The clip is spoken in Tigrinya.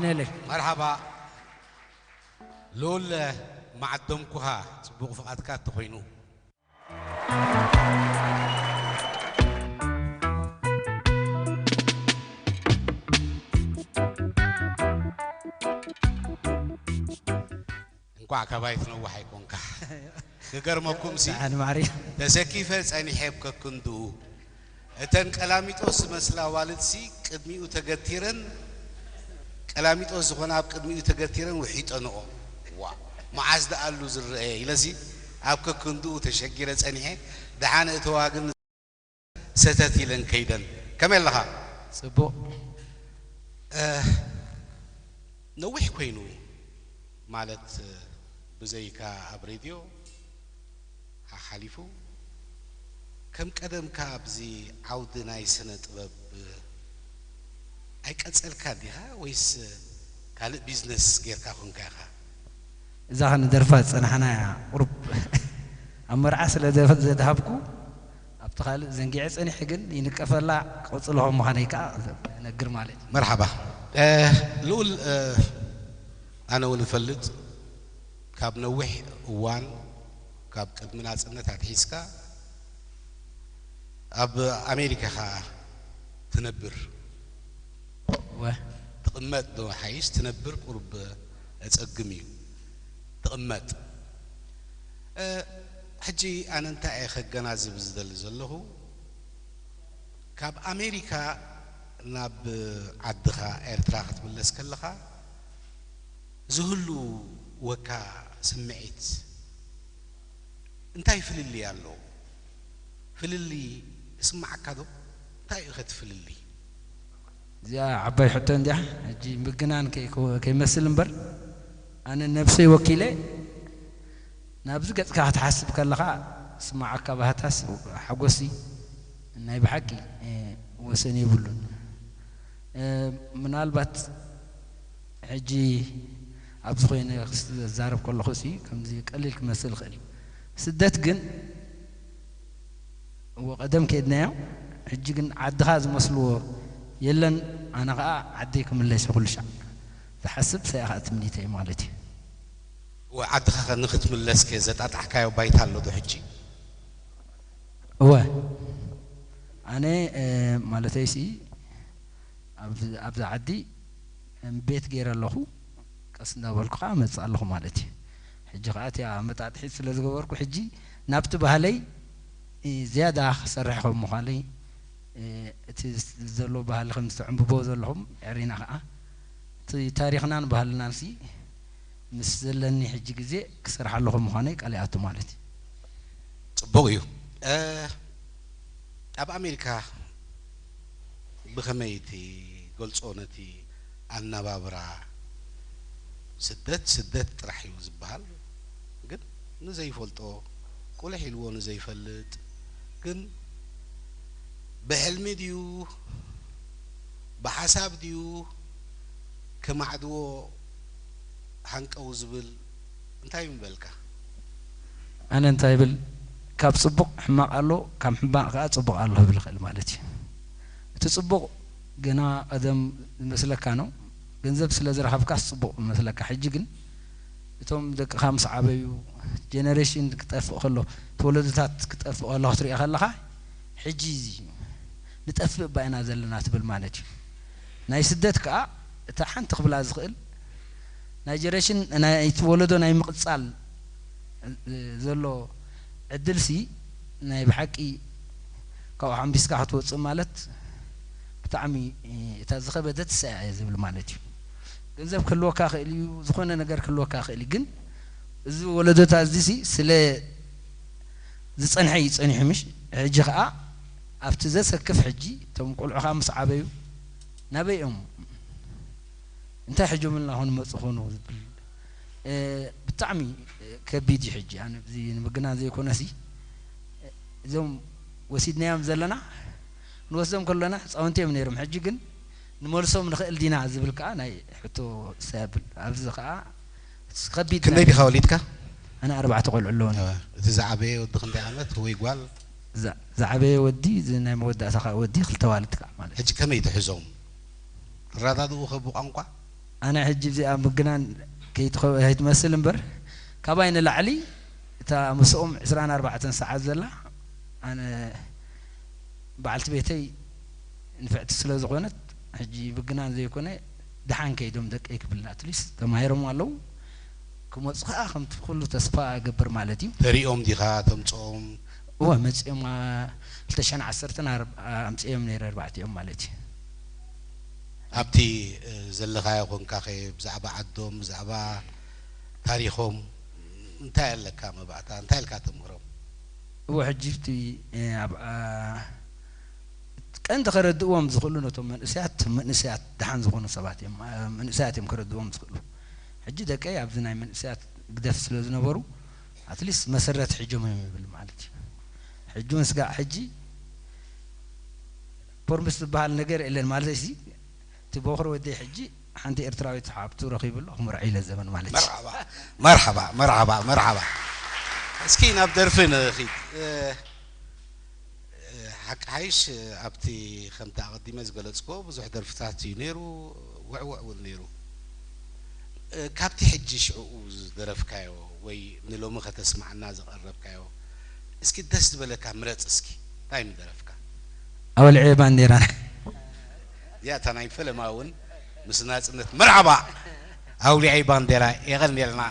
ነለ መርሓባ ልኡል፣ ማዕደምኩኻ ጽቡቕ ፍቓድካ እንተኾይኑ። እንኳዕ ካባይ ትነውሕ ኣይኮንካ። ክገርመኩም ሲ ደሓን ማርያ ተሰኪፈ ጸኒሐ ኣብ ከክንድኡ እተን ቀላሚጦስ ዝመስላ ኣዋልድሲ ቅድሚኡ ተገቲረን፣ ቀላሚጦስ ዝኾነ ኣብ ቅድሚኡ ተገቲረን ውሒጠንኦ። ዋ፣ መዓዝ ደኣሉ ዝረአ ኢለሲ ኣብ ከክንድኡ ተሸጊረ ጸኒሐ። ደሓን እተዋ ግን ሰተት ኢለን ከይደን። ከመይ ኣለኻ? ጽቡቕ። እ፣ ነዊሕ ኮይኑ ማለት ብዘይካ ኣብ ሬድዮ ሓሓሊፉ ከም ቀደምካ ኣብዚ ዓውዲ ናይ ስነ ጥበብ ኣይቀጸልካ ዲኻ ወይስ ካልእ ቢዝነስ ጌርካ ኮንካ ኢኻ? እዛ ኸ ንደርፋ ዝጸናሕናያ ቁሩብ ኣብ መርዓ ስለ ዘ- ዘድሃብኩ ኣብቲ ካልእ ዘንጊዐ ጸኒሐ ግን ይንቀፈላ ክቕጽሎ ከም ምዃነይ ከኣ ነግር ማለት እዩ። መርሓባ። እ፣ ልኡል፣ እ፣ ኣነ እውን እፈልጥ ካብ ነዊሕ እዋን ካብ ቅድሚ ናጽነት ኣትሒዝካ ኣብ ኣሜሪካ ኢኻ ትነብር። ወ ትቕመጥ ዶ ሓይሽ ትነብር ቁሩብ ኣጸግም እዩ። ትቕመጥ። እ፣ ሕጂ ኣነ እንታይ እየ ከገናዝብ ዝደሊ ዘለኹ፣ ካብ ኣሜሪካ ናብ ዓድኻ ኤርትራ ክትምለስ ከለኻ ዝህሉ ወካ ስምዒት እንታይ ፍልልይ ኣለዎ? ፍልልይ ይስምዓካ ዶ? እንታይ እዩ ኸቲ ፍልልይ? እዚኣ ዓባይ ሕቶ እንዲያ። ሕጂ ምግናን ከይ- ከይመስል እምበር ኣነ ነብሰይ ወኪለ ናብዚ ገጽካ ክትሓስብ ከለኻ ዝስምዓካ ባህታስ ሓጎሲ ናይ ብሓቂ እ፣ ወሰን የብሉን። እ፣ ምናልባት ሕጂ ኣብዚ ኮይነ ክዛረብ ከለኹ ሲ ከምዚ ቀሊል ክመስል ይኽእል እዩ። ስደት ግን እዎ ቀደም ከይድናዮ ሕጂ ግን ዓድኻ ዝመስልዎ የለን። ኣነ ኸዓ ዓደይ ክምለስ እየ ኩሉ ሻዕ ዝሓስብ ሰያኻ ትምኒተይ ማለት እዩ። ወ ዓድኻ ኸ ንኽትምለስ ከ ዘጣጣሕካዮ ባይታ ኣሎ ዶ ሕጂ? እወ ኣነ እ፣ ማለተይ ሲ ኣብዚ ኣብዚ ዓዲ ቤት ገይረ ኣለኹ። ቀስ እንዳበልኩ ከዓ እመፅእ ኣለኹ ማለት እዩ። ሕጂ ከዓ እቲኣ መጣጥሒት ስለ ዝገበርኩ ሕጂ ናብቲ ባህለይ እ፣ ዝያዳ ክሰርሕ ከም ምዃነይ እ፣ እቲ ዘሎ ባህሊ ከም ዝተዕንብቦ ዘለኹም ዕሪና ከዓ እቲ ታሪኽናን ባህልናን ሲ ምስ ዘለኒ ሕጂ ግዜ ክሰርሓሉ ከም ምዃነይ ቃል ይኣቱ ማለት እዩ። ጽቡቕ እዩ። እ፣ ኣብ ኣሜሪካ ብኸመይ ትገልጾ ነቲ ኣነባብራ? ስደት ስደት ጥራሕ እዩ ዝበሃል፣ ግን ንዘይፈልጦ ቁልሕ ኢልዎ ንዘይፈልጥ ግን ብሕልሚ ድዩ ብሓሳብ ድዩ ክማዕድዎ ሃንቀው ዝብል እንታይ ምበልካ? ኣነ እንታይ ብል ካብ ጽቡቕ ሕማቕ ኣሎ ካብ ሕማቕ ከኣ ጽቡቕ ኣሎ ክብል ይኽእል ማለት እዩ። እቲ ጽቡቕ ገና ቀደም ዝመስለካ ነው። ገንዘብ ስለ ዝረኸብካስ ጽቡቕ ይመስለካ። ሕጂ ግን እቶም ደቅኻ ምስ ዓበዩ ጀነሬሽን ክጠፍእ ከሎ እቲ ወለዶታት ክጠፍእ ከሎ ክትሪኦ ከለኻ ሕጂ እዚ ንጠፍእ እባ ኢና ዘለና ትብል ማለት እዩ። ናይ ስደት ከኣ እታ ሓንቲ ክብላ ዝኽእል ናይ ጀነሬሽን ናይቲ ወለዶ ናይ ምቕጻል ዘሎ ዕድልሲ ናይ ብሓቂ ካብኡ ሓምቢስካ ክትወፅእ ማለት ብጣዕሚ እታ ዝኸበደት እሳ እያ ዝብል ማለት እዩ። ገንዘብ ክህልወካ ክእል እዩ፣ ዝኾነ ነገር ክህልወካ ክእል እዩ። ግን እዚ ወለዶታት እዚሲ ስለ ዝጸንሐ እዩ ጸኒሑ ምሽ። ሕጂ ኸኣ ኣብቲ ዘሰክፍ ሕጂ እቶም ቆልዑኻ ምስ ዓበዩ ናበይ እዮም እንታይ ሕጆምልና ኹን መጹ ኹኑ ዝብል እ፣ ብጣዕሚ ከቢድ እዩ። ሕጂ ኣነ እዚ ንምግናን ዘይኮነሲ እዞም ወሲድናዮም ዘለና ክንወስዶም ከለና ህፃውንቲ እዮም ነይሮም። ሕጂ ግን ንመልሶም ንኽእል ዲና ዝብል ከዓ ናይ ሕቶ ሰብል ኣብዚ ከዓ ከቢድ ክንደይ ዲኻ ወሊድካ? ኣነ ኣርባዕተ ቆልዑ ኣለውን። እቲ ዝዓበየ ወዲ ክንደይ ዓመት ወይ ጓል? ዝዓበየ ወዲ እዚ ናይ መወዳእታ ከዓ ወዲ ክልተ ዋልድ ከዓ ማለት ሕጂ ከመይ ትሕዞም? ትረዳድኡ ከ ብቋንቋ? ኣነ ሕጂ እዚኣ ምግናን ከይትኸ-፣ ከይትመስል እምበር፣ ካባይ ንላዕሊ እታ ምስኦም ዕስራን ኣርባዕተን ሰዓት ዘላ፣ ኣነ በዓልቲ ቤተይ ንፍዕቲ ስለ ዝኾነት፣ ሕጂ ምግናን ዘይኮነ፣ ደሓን ከይዶም ደቀይ ክብልና፣ ኣትሊስት ተማሂሮም ኣለዉ፣ ክመጹ ከኣ ከምቲ ኩሉ ተስፋ እገብር ማለት እዩ። ተሪኦም ዲኻ ተምጽኦም? እወ፣ መጺኦም፣ አ፣ ክልተ ሽሕን ዓሰርተን ኣር-፣ ኣምጺኦም ነይረ፣ ኣርባዕቲኦም ማለት እዩ። ኣብቲ፣ እ፣ ዘለኻዮ ኮንካኸ ብዛዕባ ዓዶም፣ ብዛዕባ ታሪኾም እንታይ ኣለካ መባእታ? እንታይ ኢልካ ተምህሮም? እወ፣ ሕጂ እቲ፣ እ፣ ኣብ፣ አ፣ ቀንዲ ከረድእዎም ዝኽእሉ ነቶም መንእሰያት፣ መንእሰያት ደሓን ዝኾኑ ሰባት እዮም፣ አ፣ መንእሰያት እዮም ከረድእዎም ዝኽእሉ። ሕጂ ደቀይ ኣብዚ ናይ መንእሰያት ግደፍ ስለ ዝነበሩ፣ ኣትሊስት መሰረት ሒዞም እዮም ይብል ማለት እዩ። ሕጂ እውን ስጋዕ ሕጂ ፖርምስ ዝበሃል ነገር የለን ማለት እዚ። እቲ ቦኽሪ ወደይ ሕጂ ሓንቲ ኤርትራዊት ሓብቱ ረኺቡ ኣሎ፣ ክምርዖ ኢለ ዘመን ማለት እዩ። መርሓባ፣ መርሓባ፣ መርሓባ፣ መርሓባ። እስኪ ናብ ደርፊ ንኺድ። እ፣ እ፣ ሓቂ ሓይሽ፣ ኣብቲ ከምቲ ኣቐዲመ ዝገለጽክዎ ብዙሕ ደርፍታት እዩ ነይሩ፣ ውዕውዕ እውን ነይሩ። እ፣ ካብቲ ሕጂ ሽዕኡ ዝደረፍካዮ ወይ ንሎሚ ከተስማዓና ዘቐረብካዮ፣ እስኪ ደስ ዝበለካ ምረጽ እስኪ። እንታይ ምደረፍካ? ኣወልዕየ ባንዴራና። እዚኣ እታ ናይ ፈለማ እውን ምስ ናጽነት መርሓባ ኣውሊዐይ ባንዴራ የቐንየልና።